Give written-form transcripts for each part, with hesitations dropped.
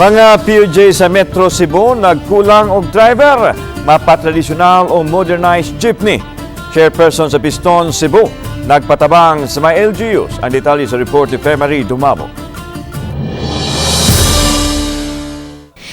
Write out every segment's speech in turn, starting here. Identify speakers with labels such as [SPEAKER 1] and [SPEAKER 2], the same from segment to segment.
[SPEAKER 1] Mga PUJ sa Metro Cebu nagkulang og driver, mapatradisyonal o modernized jeepney. Chairperson sa Piston Cebu nagpatabang sa mga LGUs. Ang detalye sa report ni Femary Dumabo.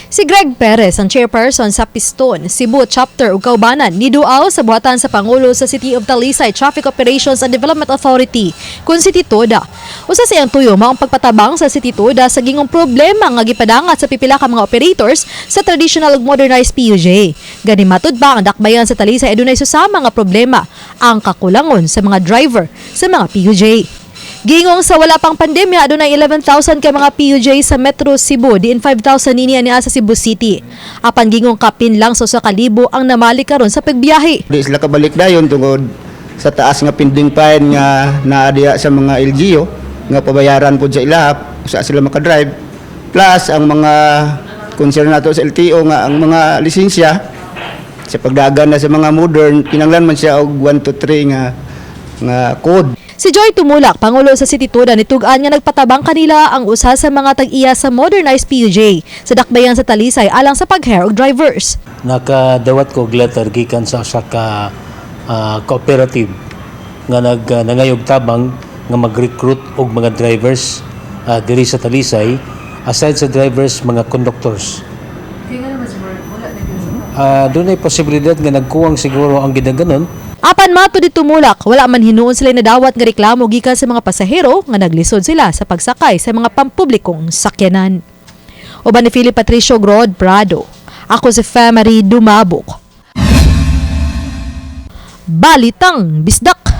[SPEAKER 2] Si Greg Perez, ang chairperson sa Piston Cebu Chapter ug kaubanan, niduaw sa buhatan sa Pangulo sa City of Talisay Traffic Operations and Development Authority, kun City Toda. Usa sa iyang tuyo mao ang pagpatabang sa City Toda sa gingong problema nga gipadangat sa pipila ka mga operators sa traditional ug modernized PUJ. Gani matud ba ang dakbayan sa Talisay adunay susama nga problema, ang kakulangon sa mga driver sa mga PUJ. Gingong sa wala pang pandemya, adunay 11,000 ka mga PUJ sa Metro Cebu, diin 5,000 nini ani sa Cebu City. Apan gingong kapin lang sa 1,000 ang namali karon sa pagbiyahe.
[SPEAKER 3] Di sila kabalik dayon tungod sa taas nga pending fine nga naa diha sa mga LGU nga pabayaran pod sa ilaha usa sila makadrive, plus ang mga concern nato sa LTO nga ang mga lisensya sa pagdagan na sa mga modern, kinanglan man siya og 1 to 3 nga code.
[SPEAKER 2] Si Joy Tumulak, Pangulo sa City Toda, nitug-an nga nagpatabang kanila ang usa sa mga tag-iya sa modernized PUJ sa dakbayan sa Talisay alang sa pag-hire og drivers.
[SPEAKER 4] Nakadawat ko og letter gikan sa usa ka cooperative nga nangayog tabang nga mag-recruit og mga drivers diri sa Talisay, aside sa drivers, mga conductors. Dunay posibilidad nga nagkuwang siguro ang gidaganon.
[SPEAKER 2] Apan matud ni Tumulak, wala man hinuon sila nadawat nga reklamo gikan sa mga pasahero nga naglisod sila sa pagsakay sa mga pampublikong sakyanan. Uban ni Philip Patricio Grod Prado. Ako si Femary Dumabok. Balitang Bisdak.